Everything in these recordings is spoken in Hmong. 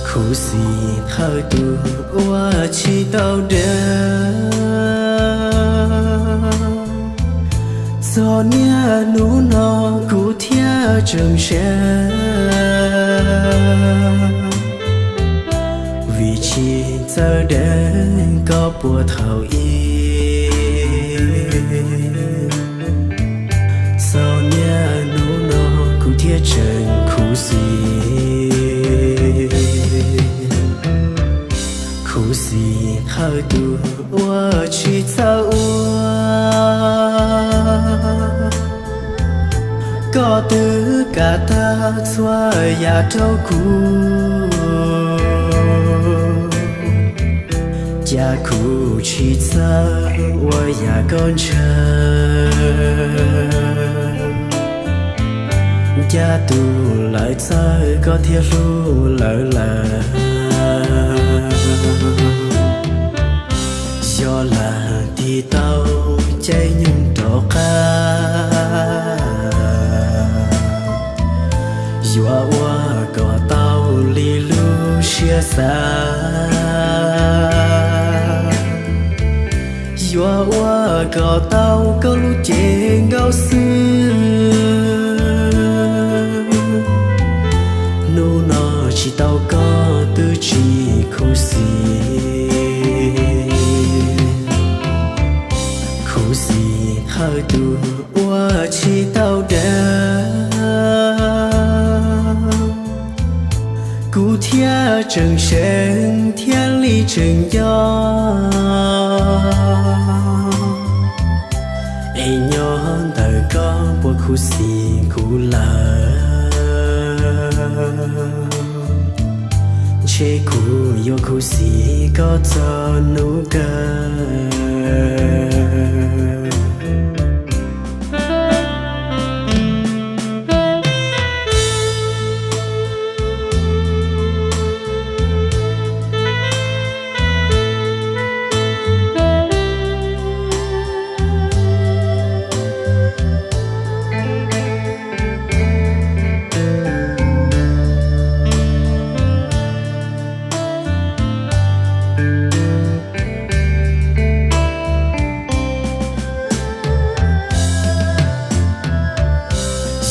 Khuv xim qhawv tus ua tsis tau dawb. Txog niaj hnub no kuv thiaj tseem sab, vim tsis txawj dawb koj puag thaum ub. Txog niaj hnub no kuv thiaj tseem khuv xim. Khuv xim qhawv tus ua tsis txawj ua. Koj twb kam tag txhua yam rau kuv, cas kuv tsis txawj ua yam koj ntshaw. Ncaj tus lawv txawj koj thiaj hlub lawv lawm. Yog lam tig tau caij nyoog rov qab, yuav ua kom tau li lub siab xav. Yuav ua kom tau koj lub cev nkauj xwb. Hnub no tsis tau koj twb tsis khuv xim. Khuv xim qhawv tus ua tsis tau dawb. Kuv thiaj tseem seev thiaj li tseem nco, es nyob ntawm koj puas khuv xim kuv lawm. Ntshe kuv yuav khuv xim koj txog hnub kawg.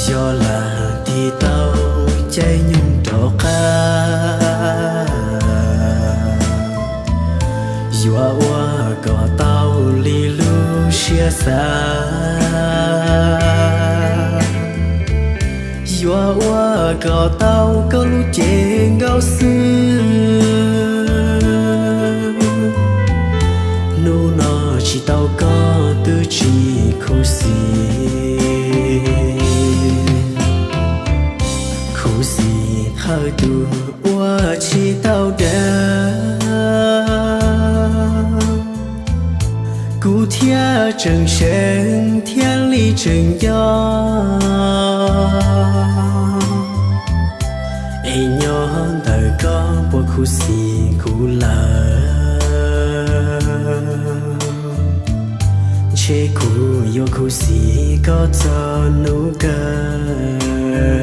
Yog lam tig tau caij nyoog rov qab, yuav ua kom tau li lub siab xav. Yuav ua kom tau koj lub cev nkauj xwb. Hnub no tsis tau koj twb tsis khuv xim. Khuv xim qhawv tus ua tsis tau dawb. Kuv thiaj tseem seev thiaj li tseem nco, es nyob ntawm koj puas khuv xim kuv lawm. Ntshe kuv yuav khuv xim koj txog hnub kawg.